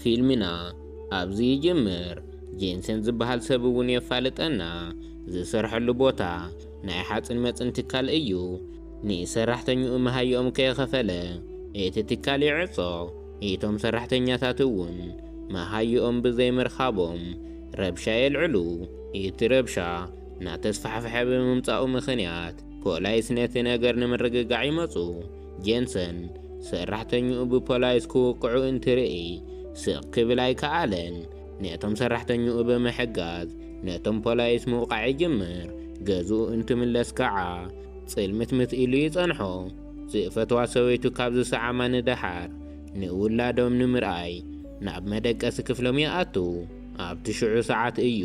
ፊልምና ኣብዚ ይጅምር። ጄንሰን ዝበሃል ሰብ እውን የፋልጠና። ዝሰርሐሉ ቦታ ናይ ሓፅን መፅን ትካል እዩ። ንሰራሕተኛኡ መሃይኦም ከይኸፈለ እቲ ትካል ይዕጾ። እቶም ሰራሕተኛታት እውን መሃይኦም ብዘይምርካቦም ረብሻ የልዕሉ። እቲ ረብሻ እናተስፋሕፈሐ ብምምጻኡ ምኽንያት ፖላይስ ነቲ ነገር ንምርግጋዕ ይመጹ። ጄንሰን ሰራሕተኛኡ ብፖላይስ ክውቅዑ እንትርኢ ስቕ ክብል ኣይከኣለን። ነቶም ሰራሕተኛኡ ብምሕጋዝ ነቶም ፖላይስ ምውቃዕ ይጅምር። ገዝኡ እንትምለስ ከዓ ጽልምትምት ኢሉ ይጸንሖ። ዝፈትዋ ሰበይቱ ካብ ዝሰዓማ ንደሓር ንውላዶም ንምርኣይ ናብ መደቀሲ ክፍሎም ይኣቱ። ኣብቲ ሽዑ ሰዓት እዩ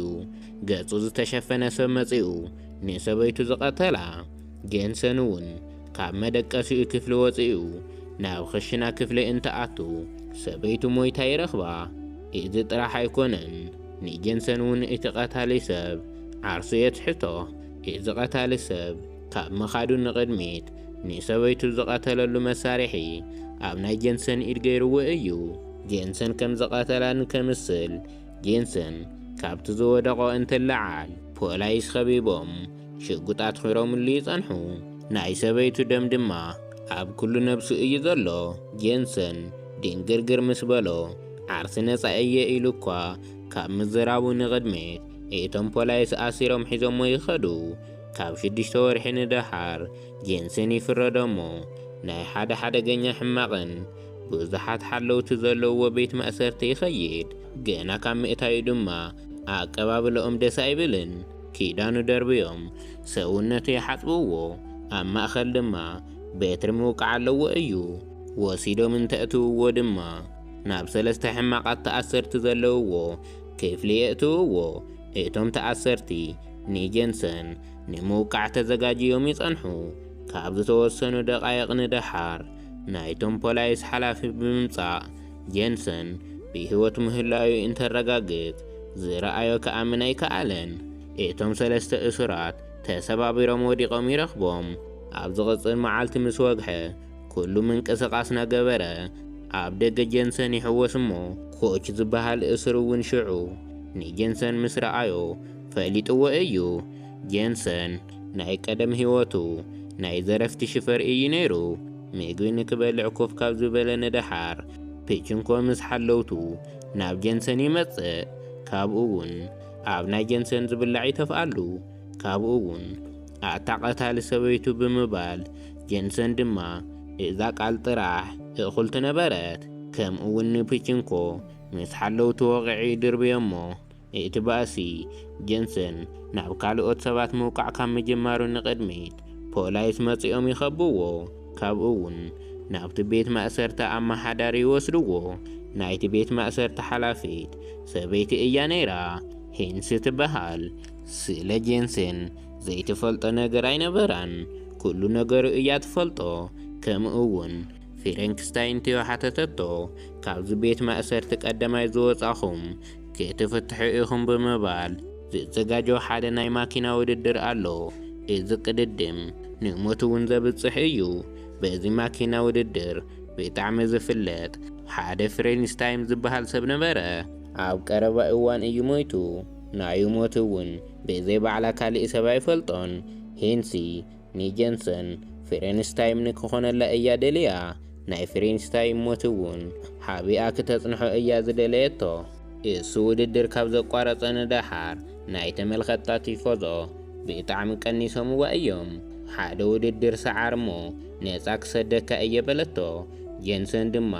ገጹ ዝተሸፈነ ሰብ መጺኡ ንሰበይቱ ዝቐተላ። ጄንሰን እውን ካብ መደቀሲኡ ክፍሊ ወጺኡ ናብ ክሽና ክፍሊ እንትኣቱ ሰበይቱ ሞይታ ይረኽባ። እዚ ጥራሕ ኣይኮነን፣ ንጄንሰን እውን እቲ ቀታሊ ሰብ ዓርሱ የትሕቶ። እዚ ቀታሊ ሰብ ካብ ምኻዱ ንቕድሚት ንሰበይቱ ዝቐተለሉ መሳርሒ ኣብ ናይ ጄንሰን ኢድ ገይርዎ እዩ። ጄንሰን ከም ዝቐተላ ንከምስል ጄንሰን ካብቲ ዝወደቖ እንትለዓል ፖላይስ ከቢቦም ሽጉጥ ኣትኺሮምሉ ይጸንሑ። ናይ ሰበይቱ ደም ድማ ኣብ ኩሉ ነብሱ እዩ ዘሎ። ጄንሰን ድንግርግር ምስ በሎ ዓርሲ ነጻ እየ ኢሉ እኳ ካብ ምዝራቡ ንቕድሚት እቶም ፖላይስ ኣሲሮም ሒዞሞ ይኸዱ። ካብ ሽዱሽተ ወርሒ ንደሓር ጄንሰን ይፍረዶ እሞ ናይ ሓደ ሓደገኛ ሕማቕን ብዙሓት ሓለውቲ ዘለውዎ ቤት ማእሰርቲ ይኸይድ። ገና ካብ ምእታዩ ድማ ኣቀባብለኦም ደስ ኣይብልን። ኪዳኑ ደርብዮም ሰውነቱ ይሓጽብዎ። ኣብ ማእከል ድማ በትሪ ምውቃዕ ኣለዎ እዩ። ወሲዶም እንተእትውዎ ድማ ናብ ሰለስተ ሕማቓት ተኣሰርቲ ዘለውዎ ክፍሊ የእትውዎ። እቶም ተኣሰርቲ ንጀንሰን ንምውቃዕ ተዘጋጅዮም ይጸንሑ። ካብ ዝተወሰኑ ደቓይቕ ንደሓር ናይቶም ፖላይስ ሓላፊ ብምምጻእ ጀንሰን ብህይወት ምህላዩ እንተረጋግጽ ዝረኣዮ ክኣምን ኣይከኣለን። እቶም ሰለስተ እሱራት ተሰባቢሮም ወዲቖም ይረኽቦም። ኣብ ዝቕጽል መዓልቲ ምስ ወግሐ ኩሉ ምንቅስቓስ ናገበረ ኣብ ደገ ጀንሰን ይሕወስ እሞ ኮች ዝበሃል እሱር እውን ሽዑ ንጀንሰን ምስ ረኣዮ ፈሊጥዎ እዩ። ጀንሰን ናይ ቀደም ህይወቱ ናይ ዘረፍቲ ሽፈር እዩ ነይሩ። ምግቢ ንክበልዕ ኮፍ ካብ ዝበለ ንደሓር ፒችንኮ ምስ ሓለውቱ ናብ ጀንሰን ይመጽእ። ካብኡ እውን ኣብ ናይ ጀንሰን ዝብላዕ ይተፍኣሉ። ካብኡ እውን ኣታ ቀታሊ ሰበይቱ ብምባል ጀንሰን ድማ እዛ ቃል ጥራሕ እኹልቲ ነበረት። ከምኡ እውን ንፒችንኮ ምስ ሓለውቱ ወቕዒ ይድርብዮ እሞ እቲ ባእሲ ጀንሰን ናብ ካልኦት ሰባት ምውቃዕ ካብ ምጅማሩ ንቕድሚት ፖላይስ መጺኦም ይኸብዎ። ካብኡ እውን ናብቲ ቤት ማእሰርቲ ኣመሓዳሪ ይወስድዎ። ናይቲ ቤት ማእሰርቲ ሓላፊት ሰበይቲ እያ ነይራ፣ ሄንሲ ትበሃል። ስለ ጀንሰን ዘይትፈልጦ ነገር ኣይነበራን። ኩሉ ነገሩ እያ ትፈልጦ። ከምኡ እውን ፍሬንክስታይን ቲዮ ሓተተቶ። ካብዚ ቤት ማእሰርቲ ቀዳማይ ዝወጻኹም ክትፍትሑ ኢኹም ብምባል ዝዘጋጀወ ሓደ ናይ ማኪና ውድድር ኣሎ። እዚ ቅድድም ንሞት እውን ዘብጽሕ እዩ። በዚ ማኪና ውድድር ብጣዕሚ ዝፍለጥ ሓደ ፍሬንስታይን ዝበሃል ሰብ ነበረ። ኣብ ቀረባ እዋን እዩ ሞይቱ። ናዩ ሞት እውን ብዘይ ባዕላ ካሊእ ሰብ ኣይፈልጦን። ሄንሲ ንጀንሰን ፍሬንስታይም ንክኾነላ እያ ደልያ። ናይ ፍሬንስታይም ሞት እውን ሓቢኣ ክተጽንሖ እያ ዝደለየቶ። እሱ ውድድር ካብ ዘቋረጸ ንደሓር ናይ ተመልኸትታ ቲፎዞ ብጣዕሚ ቀኒሶምዋ እዮም። ሓደ ውድድር ሰዓር እሞ ነጻ ክሰደካ እየ በለቶ። ጀንሰን ድማ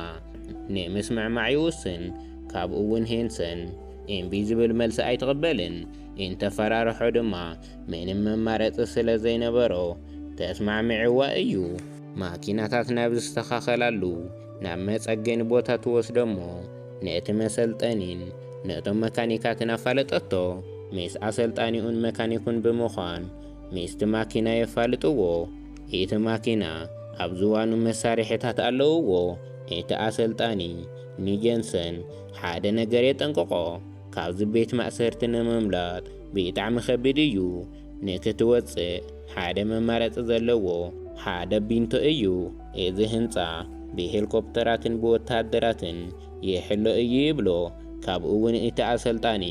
ንምስምዕማዕ ይውስን። ካብኡ እውን ሄንሰን እምቢ ዝብል መልሲ ኣይትቕበልን። እንተፈራርሖ ድማ ምንም መማረጺ ስለ ዘይነበሮ ተስማዕሚዕዋ እዩ። ማኪናታት ናብ ዝስተኻኸላሉ ናብ መጸገኒ ቦታ ትወስዶ እሞ ነቲ መሰልጠኒን ነቶም መካኒካትን ኣፋለጠቶ። ምስ ኣሰልጣኒኡን መካኒኩን ብምዃን ምስቲ ማኪና የፋልጥዎ። እቲ ማኪና ኣብ ዝዋኑ መሳርሒታት ኣለውዎ። እቲ ኣሰልጣኒ ንጀንሰን ሓደ ነገር የጠንቅቖ። ካብዚ ቤት ማእሰርቲ ንምምላጥ ብጣዕሚ ከቢድ እዩ። ንክትወጽእ ሓደ መማረጺ ዘለዎ ሓደ ቢንቶ እዩ። እዚ ህንጻ ብሄሊኮፕተራትን ብወተሃደራትን ይሕሎ እዩ ይብሎ። ካብኡ እውን እቲ ኣሰልጣኒ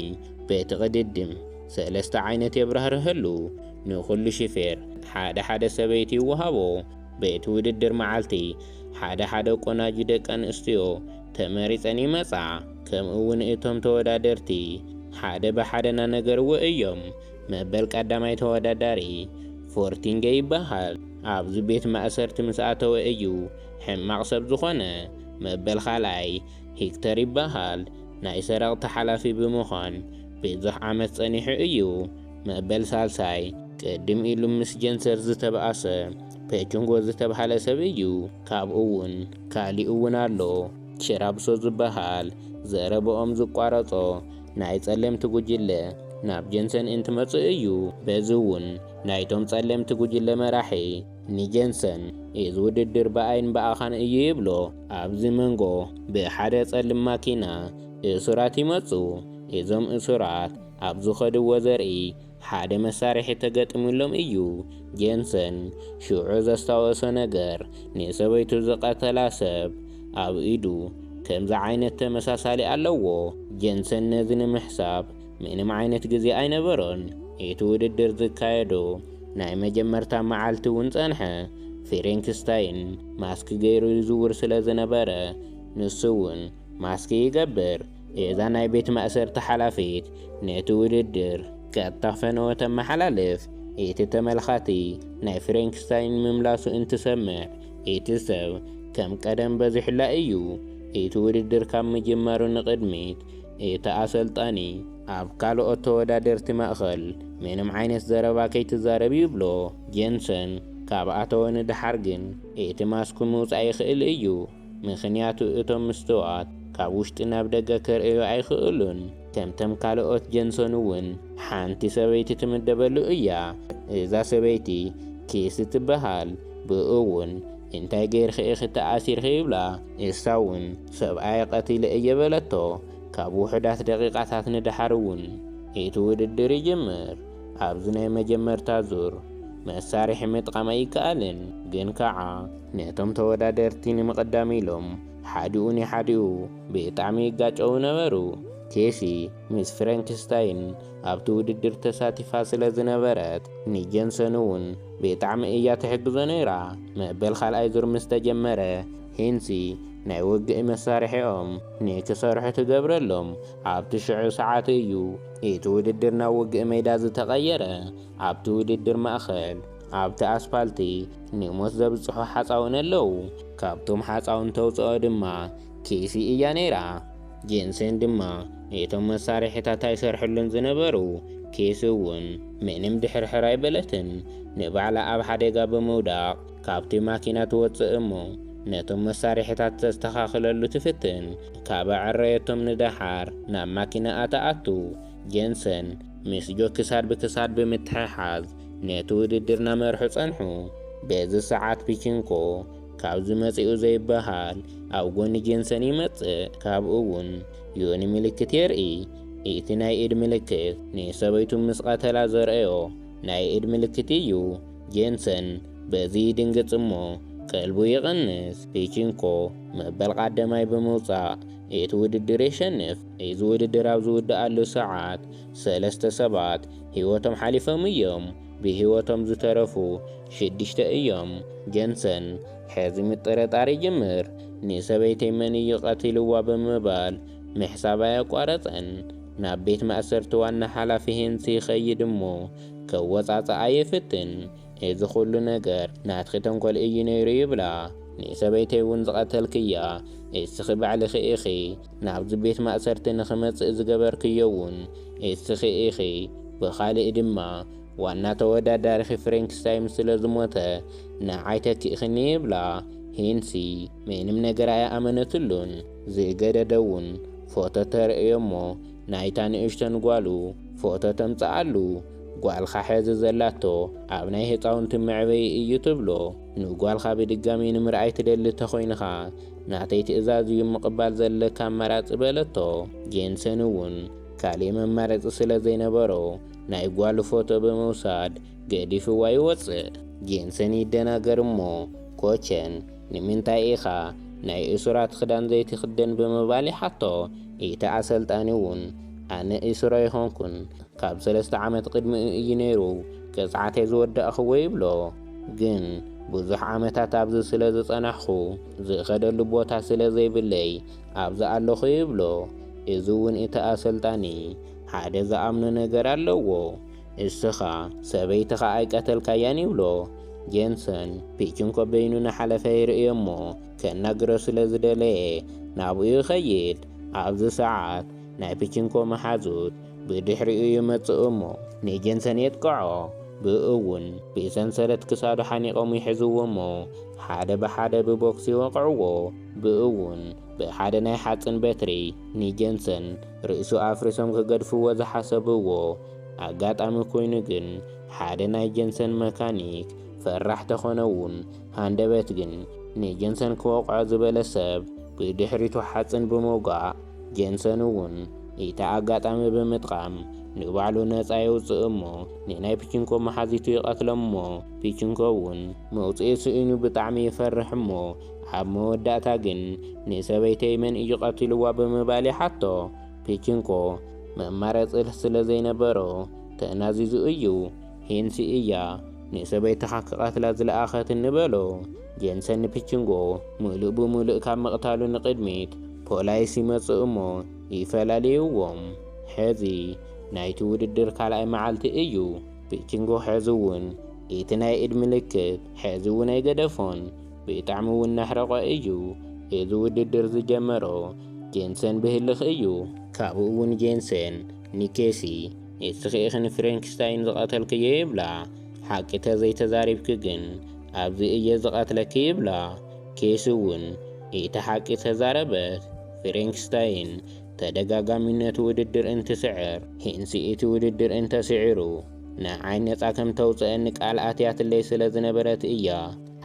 በቲ ቅድድም ሰለስተ ዓይነት የብራህርሀሉ። ንኹሉ ሽፌር ሓደ ሓደ ሰበይቲ ይወሃቦ። በቲ ውድድር መዓልቲ ሓደ ሓደ ቆናጁ ደቂ ኣንስትዮ ተመሪጸን ይመጻ። ከምኡ እውን እቶም ተወዳደርቲ ሓደ ብሓደ እናነገርዎ እዮም። መበል ቀዳማይ ተወዳዳሪ ፎርቲንገ ይበሃል። ኣብዚ ቤት ማእሰርቲ ምስ ኣተወ እዩ ሕማቕ ሰብ ዝኾነ። መበል ካልኣይ ሂክተር ይበሃል። ናይ ሰረቕቲ ሓላፊ ብምዃን ብዙሕ ዓመት ጸኒሑ እዩ። መበል ሳልሳይ ቅድም ኢሉ ምስ ጀንሰን ዝተባእሰ ፔቹንጎ ዝተባህለ ሰብ እዩ። ካብኡ እውን ካሊእ እውን ኣሎ። ቸራብሶ ዝበሃል ዘረባኦም ዝቋረጾ ናይ ጸለምቲ ጉጅለ ናብ ጀንሰን እንትመጽእ እዩ። በዚ እውን ናይቶም ጸለምቲ ጉጅለ መራሒ ንጀንሰን፣ "እዚ ውድድር ብኣይን ብኣኻን እዩ" ይብሎ። ኣብዚ መንጎ ብሓደ ጸልም ማኪና እሱራት ይመጹ። እዞም እሱራት ኣብ ዝኸድዎ ዘርኢ ሓደ መሳርሒ ተገጢሙሎም እዩ። ጀንሰን ሽዑ ዘስታወሶ ነገር፣ ንሰበይቱ ዝቐተላ ሰብ ኣብ ኢዱ ከምዚ ዓይነት ተመሳሳሊ ኣለዎ። ጀንሰን ነዚ ንምሕሳብ ምንም ዓይነት ግዜ ኣይነበሮን። እቲ ውድድር ዝካየዶ ናይ መጀመርታ መዓልቲ እውን ጸንሐ። ፍሬንክስታይን ማስክ ገይሩ ይዝውር ስለ ዝነበረ፣ ንሱ እውን ማስክ ይገብር። እዛ ናይ ቤት ማእሰርቲ ሓላፊት ነቲ ውድድር ቀጥታ ፈነወ ተመሓላልፍ። እቲ ተመልኻቲ ናይ ፍሬንክስታይን ምምላሱ እንትሰምዕ፣ እቲ ሰብ ከም ቀደም በዚሑላ እዩ። እቲ ውድድር ካብ ምጅማሩ ንቕድሚት፣ እቲ ኣሰልጣኒ ኣብ ካልኦት ተወዳደርቲ ማእኸል ምንም ዓይነት ዘረባ ከይትዛረብ ይብሎ። ጀንሰን ካብ ኣተወ ንደሓር ግን እቲ ማስኩ ምውጻእ ይኽእል እዩ። ምኽንያቱ እቶም ምስትዋት ካብ ውሽጢ ናብ ደገ ከርእዩ ኣይኽእሉን። ከምቶም ካልኦት ጀንሰን እውን ሓንቲ ሰበይቲ ትምደበሉ እያ። እዛ ሰበይቲ ኬሲ ትበሃል። ብኡ እውን እንታይ ገይርኺ ኢኺ ተኣሲርኺ ይብላ። እሳ እውን ሰብኣየ ቀቲለ እየ በለቶ። ካብ ውሑዳት ደቂቃታት ንደሓር እውን እቲ ውድድር ይጅምር። ኣብዚ ናይ መጀመርታ ዙር መሳርሒ ምጥቃም ኣይከኣልን፣ ግን ከዓ ነቶም ተወዳደርቲ ንምቕዳም ኢሎም ሓዲኡ ንሓዲኡ ብጣዕሚ ይጋጨው ነበሩ። ኬሲ ምስ ፍራንክስታይን ኣብቲ ውድድር ተሳቲፋ ስለ ዝነበረት፣ ንጀንሰን እውን ብጣዕሚ እያ ትሕግዞ ነይራ። መበል ካልኣይ ዙር ምስ ተጀመረ፣ ሄንሲ ናይ ውግእ መሳርሒኦም ንክሰርሑ ትገብረሎም። ኣብቲ ሽዑ ሰዓት እዩ እቲ ውድድር ናብ ውግእ ሜዳ ዝተቐየረ። ኣብቲ ውድድር ማእኸል፣ ኣብቲ ኣስፓልቲ ንሞት ዘብጽሑ ሓጻውን ኣለዉ። ካብቶም ሓጻውን ተውጽኦ ድማ ኬሲ እያ ነይራ። ጄንሰን ድማ ነቶም መሳርሒታት ኣይሰርሕሉን ዝነበሩ። ኬሲ እውን ምንም ድሕርሕር ኣይበለትን። ንባዕላ ኣብ ሓደጋ ብምውዳቕ ካብቲ ማኪና ትወጽእ እሞ ነቶም መሳርሒታት ተስተኻኽለሉ ትፍትን። ካብ ኣዕረየቶም ንደሓር ናብ ማኪና ኣተኣቱ። ጄንሰን ምስ ጆ ክሳድ ብክሳድ ብምትሕሓዝ ነቲ ውድድር ናመርሑ ጸንሑ። በዚ ሰዓት ፒቺንኮ ካብዚ መጺኡ ዘይበሃል ኣብ ጎኒ ጄንሰን ይመጽእ። ካብኡ እውን ዮኒ ምልክት የርኢ። እቲ ናይ ኢድ ምልክት ንሰበይቱ ምስ ቀተላ ዘርእዮ ናይ ኢድ ምልክት እዩ። ጄንሰን በዚ ይድንግጽ እሞ ቀልቡ ይቕንስ። ፒቺንኮ መበል ቀዳማይ ብምውጻእ እቲ ውድድር የሸንፍ። እዚ ውድድር ኣብ ዝውድኣሉ ሰዓት ሰለስተ ሰባት ህይወቶም ሓሊፎም እዮም። ብህይወቶም ዝተረፉ ሽዱሽተ እዮም። ጀንሰን ሕዚ ምጥርጣር ይጅምር። ንሰበይተይ መን እዩ ቀቲልዋ ብምባል ምሕሳብ ኣየቋረጸን። ናብ ቤት ማእሰርቲ ዋና ሓላፊ ሄንሲ ይኸይድ እሞ ከወጻጽኣ ይፍትን። "እዚ ኩሉ ነገር ናትኺ ተንኮል እዩ ነይሩ" ይብላ። "ንሰበይተይ እውን ዝቐተልክያ እስኺ ባዕልኺ ኢኺ። ናብዚ ቤት ማእሰርቲ ንኽመጽእ ዝገበርክዮ እውን እስኺ ኢኺ። ብኻልእ ድማ ዋና ተወዳዳሪኺ ፍሬንክስታይን ስለ ዝሞተ ንዓይ ተኪእኽኒ" ይብላ። ሄንሲ ምንም ነገር ኣይኣመነትሉን። ዝገደደ እውን ፎቶ ተርእዮ እሞ ናይታ ንእሽተን ጓሉ ፎቶ ተምጽኣሉ። "ጓልኻ ሕዚ ዘላቶ ኣብ ናይ ህጻውንቲ መዕበዪ እዩ" ትብሎ። "ንጓልኻ ብድጋሚ ንምርኣይ ትደሊ ተኾይንኻ፣ ናተይ ትእዛዝ እዩ ምቕባል ዘለካ ኣማራጺ" በለቶ። ጄንሰን እውን ካሊእ መማረጺ ስለ ዘይነበሮ፣ ናይ ጓሉ ፎቶ ብምውሳድ ገዲፍዋ ይወጽእ። ጄንሰን ይደናገር እሞ፣ "ኮቸን፣ ንምንታይ ኢኻ ናይ እሱራት ክዳን ዘይትኽደን ብምባል ይሓቶ። እቲ ኣሰልጣኒ እውን ኣነ እሱር ኣይኾንኩን፣ ካብ ሰለስተ ዓመት ቅድሚኡ እዩ ነይሩ ቅጽዓተይ ዝወዳእኽዎ ይብሎ። ግን ብዙሕ ዓመታት ኣብዚ ስለ ዝጸናሕኹ ዝኸደሉ ቦታ ስለ ዘይብለይ ኣብዚ ኣለኹ ይብሎ። እዚ እውን እቲ ኣሰልጣኒ ሓደ ዝኣምኖ ነገር ኣለዎ። እስኻ ሰበይትኻ ኣይቀተልካያን ይብሎ። ጄንሰን ፒችንኮ በይኑ ንሓለፈ ይርእዮ እሞ ከናግሮ ስለ ዝደለየ ናብኡ ይኸይድ። ኣብዚ ሰዓት ናይ ፒችንኮ መሓዙት ብድሕሪኡ ይመጽእ እሞ ንጀንሰን የጥቅዖ። ብኡ እውን ብሰንሰለት ክሳዱ ሓኒቖም ይሕዝዎ እሞ ሓደ ብሓደ ብቦክስ ይወቕዕዎ። ብኡ እውን ብሓደ ናይ ሓጽን በትሪ ንጀንሰን ርእሱ ኣፍሪሶም ክገድፍዎ ዝሓሰብዎ ኣጋጣሚ ኮይኑ ግን ሓደ ናይ ጀንሰን መካኒክ ፈራሕ ተኾነ እውን ሃንደበት ግን ንጀንሰን ክወቕዖ ዝበለ ሰብ ብድሕሪቱ ሓጽን ብምውጋእ ጀንሰን እውን እቲ ኣጋጣሚ ብምጥቃም ንባዕሉ ነጻ የውጽእ እሞ ንናይ ፒችንኮ መሓዚቱ ይቐትሎ እሞ ፒችንኮ እውን መውጽኢ ስኢኑ ብጣዕሚ ይፈርሕ እሞ ኣብ መወዳእታ ግን ንሰበይተይ መን እዩ ቀቲልዋ ብምባል ይሓቶ። ፒችንኮ መማረጺ ስለ ዘይነበሮ ተናዚዙ እዩ። ሄንሲ እያ ንሰበይትኻ ክቐትላ ዝለኣኸትኒ በሎ። ጀንሰን ንፒችንጎ ምሉእ ብምሉእ ካብ ምቕታሉ ንቕድሚት ፖላይስ ይመጽእ እሞ ይፈላልይዎም። ሕዚ ናይቲ ውድድር ካልኣይ መዓልቲ እዩ። ፒችንጎ ሕዚ እውን እቲ ናይ ኢድ ምልክት ሕዚ እውን ኣይገደፎን። ብጣዕሚ እውን እናሕረቆ እዩ እዚ ውድድር ዝጀመሮ። ጄንሰን ብህልኽ እዩ። ካብኡ እውን ጄንሰን ንኬሲ ንስኺ ኢኺ ንፍሬንክስታይን ዝቐተልክዮ ይብላ። ሓቂ ተዘይተዛሪብኪ ግን ኣብዚ እየ ዝቐትለኪ ይብላ። ኬሲ እውን እቲ ሓቂ ተዛረበት። ፍሬንክስታይን ተደጋጋሚ ነቲ ውድድር እንትስዕር ሄንሲ እቲ ውድድር እንተስዒሩ ንዓይ ነጻ ከም ተውፅአኒ ቃል ኣትያትለይ ስለ ዝነበረት እያ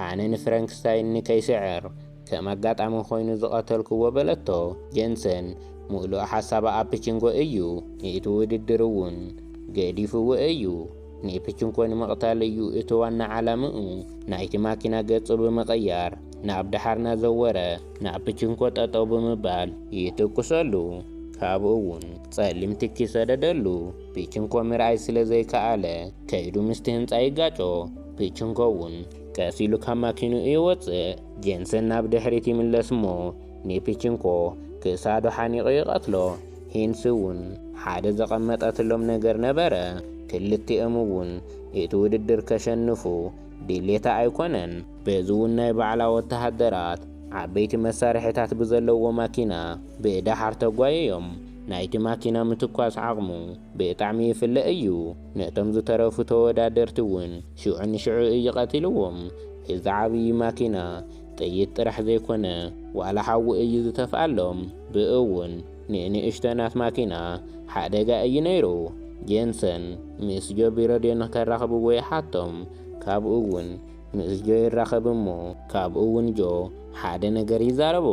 ኣነ ንፍራንክስታይን ንከይስዕር ከም ኣጋጣሚ ኮይኑ ዝቐተልክዎ በለቶ። ጀንሰን ምሉእ ሓሳባ ኣብ ፒችንጎ እዩ። እቲ ውድድር እውን ገዲፍዎ እዩ። ንፒችንኮ ንምቕታል እዩ እቲ ዋና ዓላምኡ። ናይቲ ማኪና ገጹ ብምቕያር ናብ ደሓር ናዘወረ ናብ ፒችንኮ ጠጠው ብምባል ይትኩሰሉ። ካብኡ እውን ጸሊም ትኪ ሰደደሉ። ፒችንኮ ምርኣይ ስለ ዘይከኣለ ከይዱ ምስቲ ህንጻ ይጋጮ። ፒችንኮ እውን ቀስ ኢሉ ካብ ማኪንኡ ይወጽእ። ጄንሰን ናብ ድሕሪት ይምለስ እሞ ንፒችንኮ ክሳዱ ሓኒቑ ይቐትሎ። ሄንሲ እውን ሓደ ዘቐመጠትሎም ነገር ነበረ። ክልቲኦም እውን እቲ ውድድር ከሸንፉ ድሌታ ኣይኮነን። በዚ እውን ናይ ባዕላ ወተሃደራት ዓበይቲ መሳርሒታት ብዘለዎ ማኪና ብደሓር ተጓየዮም። ናይቲ ማኪና ምትኳስ ዓቕሙ ብጣዕሚ ይፍለ እዩ። ነቶም ዝተረፉ ተወዳደርቲ እውን ሽዑ ንሽዑ እዩ ቀቲልዎም። እዚ ዓብዪ ማኪና ጥይት ጥራሕ ዘይኮነ ዋላ ሓዊ እዩ ዝተፍኣሎም። ብኡ እውን ንንእሽቶናት ማኪና ሓደጋ እዩ ነይሩ። ጄንሰን ምስ ጆ ቢረድዮ ንከራኽብዎ ይሓቶም። ካብኡ እውን ምስ ጆ ይራኸብ እሞ ካብኡ እውን ጆ ሓደ ነገር ይዛረቦ።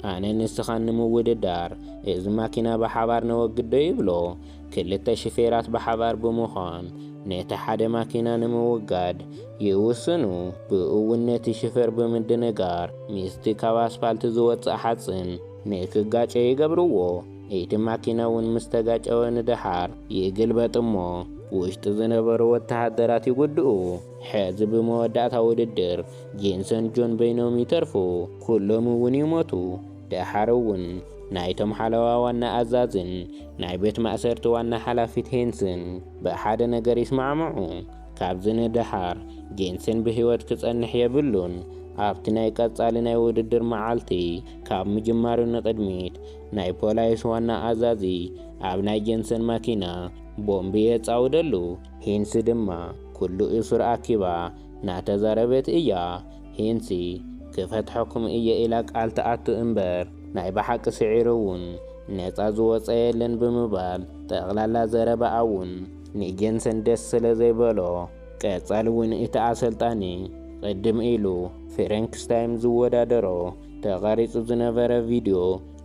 ኣነ ንስኻን ንምውድዳር እዚ ማኪና ብሓባር ነወግዶ ይብሎ። ክልተ ሽፌራት ብሓባር ብምዃን ነቲ ሓደ ማኪና ንምውጋድ ይውስኑ። ብኡ እውን ነቲ ሽፈር ብምድንጋር ምስቲ ካብ ኣስፋልት ዝወጽእ ሓጽን ንክጋጨ ይገብርዎ። እቲ ማኪና እውን ምስ ተጋጨወ ንደሓር ይግልበጥ እሞ ውሽጢ ዝነበሩ ወተሃደራት ይጉድኡ። ሕዚ ብመወዳእታ ውድድር ጄንሰን ጆን በይኖም ይተርፉ። ኩሎም እውን ይሞቱ። ደሓር እውን ናይቶም ሓለዋ ዋና ኣዛዝን ናይ ቤት ማእሰርቲ ዋና ሓላፊት ሄንስን ብሓደ ነገር ይስማዕምዑ። ካብዚ ንደሓር ጄንሰን ብህይወት ክጸንሕ የብሉን። ኣብቲ ናይ ቀጻሊ ናይ ውድድር መዓልቲ ካብ ምጅማሩ ንቕድሚት ናይ ፖላይስ ዋና ኣዛዚ ኣብ ናይ ጄንሰን ማኪና ቦምቢ የጻውደሉ። ሄንሲ ድማ ኩሉ እሱር ኣኪባ ናተዛረበት እያ። ሄንሲ ክፈትሐኩም እየ ኢላ ቃል ትኣቱ እምበር ናይ ብሓቂ ስዒሩ እውን ነጻ ዝወጸ የለን ብምባል ጠቕላላ ዘረባኣ እውን ንጀንሰን ደስ ስለ ዘይበሎ ቀጻሊ እውን እቲ ኣሰልጣኒ ቅድም ኢሉ ፍሬንክስታይን ዝወዳደሮ ተቐሪጹ ዝነበረ ቪድዮ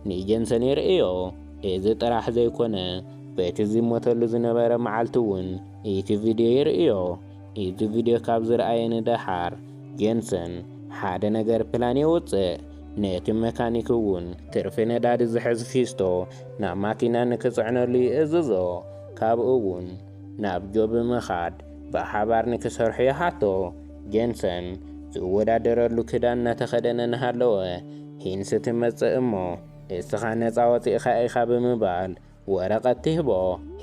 ንጀንሰን የርእዮ። እዚ ጥራሕ ዘይኮነ በቲ ዝሞተሉ ዝነበረ መዓልቲ እውን እቲ ቪድዮ የርእዮ። እዚ ቪድዮ ካብ ዝረኣየ ንደሓር ጀንሰን ሓደ ነገር ፕላን የውፅእ። ነቲ መካኒክ እውን ትርፊ ነዳዲ ዝሕዝ ፊስቶ ናብ ማኪና ንክጽዕነሉ ይእዝዞ። ካብኡ እውን ናብ ጆ ብምኻድ ብሓባር ንክሰርሑ ይሓቶ። ጀንሰን ዝወዳደረሉ ክዳን እናተኸደነ እናሃለወ፣ ሂንሲ ትመጽእ እሞ እስኻ ነጻ ወጺእኻ ኢኻ ብምባል ወረቐት ትህቦ።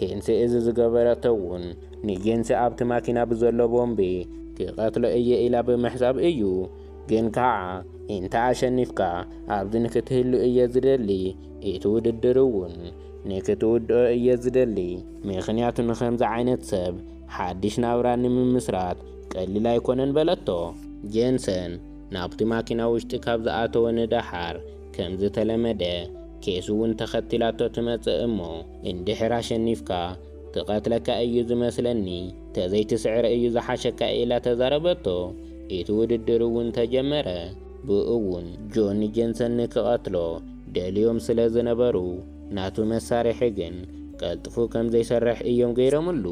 ሂንሲ እዚ ዝገበረቶ እውን ንጀንሲ ኣብቲ ማኪና ብዘሎ ቦምቢ ክቐትሎ እየ ኢላ ብምሕሳብ እዩ። ግን ከዓ እንተ ኣሸኒፍካ ኣብዚ ንክትህሉ እየ ዝደሊ፣ እቲ ውድድር እውን ንክትውድኦ እየ ዝደሊ። ምኽንያቱ ንከምዚ ዓይነት ሰብ ሓድሽ ናብራ ንምምስራት ቀሊል ኣይኮነን በለቶ። ጀንሰን ናብቲ ማኪና ውሽጢ ካብ ዝኣተወ ንደሓር ከም ዝተለመደ ኬስ እውን ተኸቲላቶ ትመጽእ እሞ፣ እንድሕር ኣሸኒፍካ ትቐትለካ እዩ ዝመስለኒ፣ ተዘይትስዕር እዩ ዝሓሸካ ኢላ ተዛረበቶ። እቲ ውድድር እውን ተጀመረ። ብእውን ጆኒ ጀንሰን ንክቐትሎ ደልዮም ስለ ዝነበሩ፣ ናቱ መሳርሒ ግን ቀልጥፉ ከም ዘይሰርሕ እዮም ገይሮምሉ።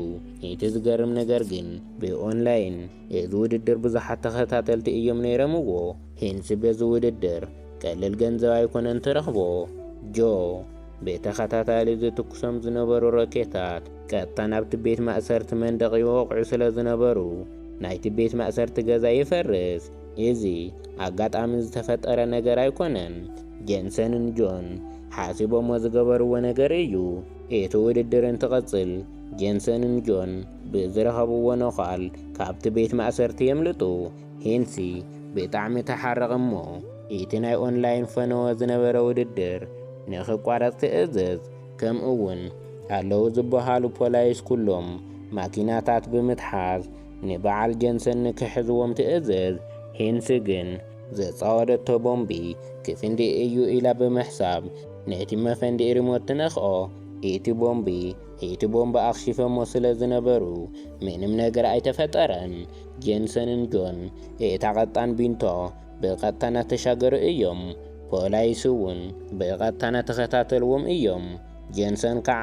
እቲ ዝገርም ነገር ግን ብኦንላይን እዚ ውድድር ብዙሓት ተኸታተልቲ እዮም ነይረምዎ። ሂንሲ በዚ ውድድር ቀልል ገንዘብ ኣይኮነን ትረኽቦ። ጆ ብተኸታታሊ ዝትኩሶም ዝነበሩ ሮኬታት ቀጥታ ናብቲ ቤት ማእሰርቲ መንደቕ ይወቕዑ ስለ ዝነበሩ፣ ናይቲ ቤት ማእሰርቲ ገዛ ይፈርስ። እዚ ኣጋጣሚ ዝተፈጠረ ነገር ኣይኮነን። ጀንሰንን ጆን ሓሲቦሞ ዝገበርዎ ነገር እዩ። እቲ ውድድር እንትቐጽል፣ ጀንሰንን ጆን ብዝረኸብዎ ነዃል ካብቲ ቤት ማእሰርቲ የምልጡ። ሂንሲ ብጣዕሚ ተሓርቕ እሞ፣ እቲ ናይ ኦንላይን ፈነወ ዝነበረ ውድድር ንኽቋረጽ ትእዝዝ። ከምኡ እውን ኣለዉ ዝበሃሉ ፖላይስ ኩሎም ማኪናታት ብምትሓዝ ንበዓል ጀንሰን ንክሕዝዎም ትእዝዝ። ሂንሲ ግን ዘጻወደቶ ቦምቢ ክፍንድእ እዩ ኢላ ብምሕሳብ ነቲ መፈንድኢ ሪሞት ትነኽኦ። እቲ ቦምቢ፣ እቲ ቦምቢ ኣኽሺፈሞ ስለ ዝነበሩ ምንም ነገር ኣይተፈጠረን። ጀንሰንን ጆን እታ ቀጣን ቢንቶ ብቐጥታ እናተሻገሩ እዮም። ፖላይስ እውን ብቐጥታ እናተኸታተልዎም እዮም። ጀንሰን ከዓ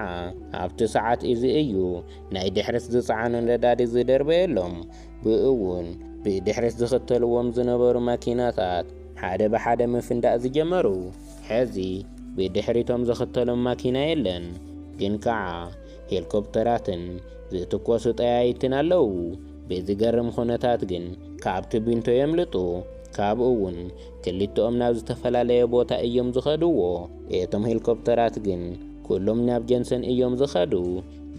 ኣብቲ ሰዓት እዚ እዩ ናይ ድሕረት ዝጸዓኑ ነዳዲ ዝደርበየሎም። ብእውን ብድሕረት ዝኽተልዎም ዝነበሩ ማኪናታት ሓደ ብሓደ ምፍንዳእ ዝጀመሩ። ሕዚ ብድሕሪቶም ዝኽተሎም ማኪና የለን፣ ግን ከዓ ሄሊኮፕተራትን ዝትኮሱ ጠያይትን ኣለዉ። ብዝገርም ኩነታት ግን ካብቲ ቢንቶ የምልጡ። ካብኡ እውን ክልተኦም ናብ ዝተፈላለየ ቦታ እዮም ዝኸድዎ። እቶም ሄሊኮፕተራት ግን ኩሎም ናብ ጀንሰን እዮም ዝኸዱ።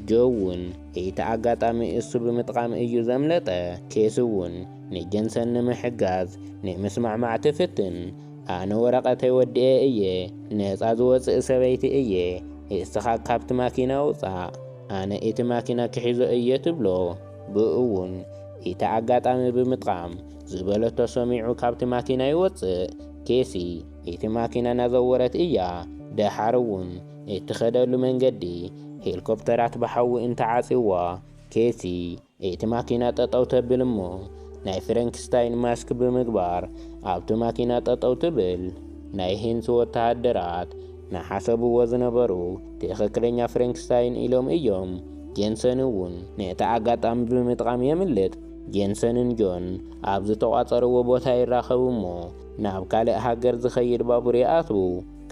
ጆ እውን እቲ ኣጋጣሚ እሱ ብምጥቃም እዩ ዘምለጠ። ኬስ እውን ንጀንሰን ንምሕጋዝ ንምስማዕማዕ ትፍትን። ኣነ ወረቐተይ ወዲኤ እየ፣ ነፃ ዝወፅእ ሰበይቲ እየ፣ እስኻ ካብቲ ማኪና ውፃእ፣ ኣነ እቲ ማኪና ክሒዞ እየ ትብሎ። ብእውን እቲ ኣጋጣሚ ብምጥቃም ዝበለቶ ሰሚዑ ካብቲ ማኪና ይወፅእ። ኬሲ እቲ ማኪና እናዘወረት እያ። ደሓር እውን እትኸደሉ መንገዲ ሄሊኮፕተራት ብሓዊ እንተዓፅዋ፣ ኬሲ እቲ ማኪና ጠጠው ተብል እሞ ናይ ፍረንክስታይን ማስክ ብምግባር ኣብቲ ማኪና ጠጠው ትብል። ናይ ሂንስ ወተሃደራት ንሓሰብዎ ዝነበሩ ትኽክለኛ ፍረንክስታይን ኢሎም እዮም። ጀንሰን እውን ነቲ ኣጋጣሚ ብምጥቃም የምልጥ። ጀንሰንን ጆን ኣብ ዝተቋጸርዎ ቦታ ይራኸቡ እሞ ናብ ካልእ ሃገር ዝኸይድ ባቡር ይኣትዉ።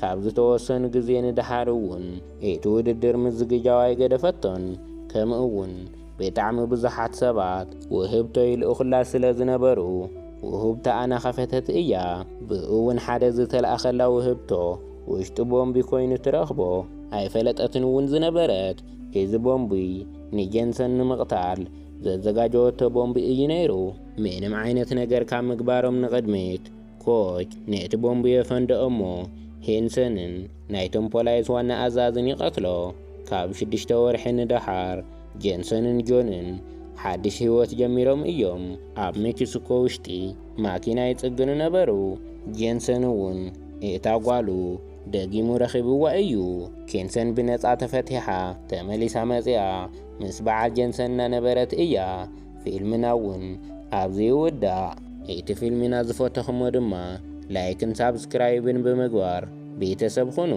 ካብ ዝተወሰኑ ግዜ ንደሓር እውን እቲ ውድድር ምዝግጃው ኣይገደፈቶን። ከምኡ እውን ብጣዕሚ ብዙሓት ሰባት ውህብቶ ይልእኹላ ስለ ዝነበሩ፣ ውህብቶ ኣና ከፈተት እያ። ብእውን ሓደ ዝተለኣኸላ ውህብቶ ውሽጡ ቦምቢ ኮይኑ ትረኽቦ ኣይፈለጠትን እውን ዝነበረት። እዚ ቦምቢ ንጀንሰን ንምቕታል ዘዘጋጀወቶ ቦምቢ እዩ ነይሩ። ምንም ዓይነት ነገር ካብ ምግባሮም ንቕድሚት፣ ኮች ነቲ ቦምቢ የፈንድኦ እሞ ሄንሰንን ናይቶም ፖላይስ ዋና ኣዛዝን ይቐትሎ። ካብ ሽዱሽተ ወርሒ ንደሓር ጀንሰንን ጆንን ሓድሽ ህይወት ጀሚሮም እዮም። ኣብ ሜክሲኮ ውሽጢ ማኪና ይጽግኑ ነበሩ። ጀንሰን እውን እታ ጓሉ ደጊሙ ረኺብዋ እዩ። ኬንሰን ብነጻ ተፈቲሓ ተመሊሳ መጺኣ ምስ በዓል ጀንሰን እናነበረት እያ። ፊልምና እውን ኣብዚ ይውዳእ። እቲ ፊልምና ዝፈተኹሞ ድማ ላይክን ሳብስክራይብን ብምግባር ቤተሰብ ኩኑ።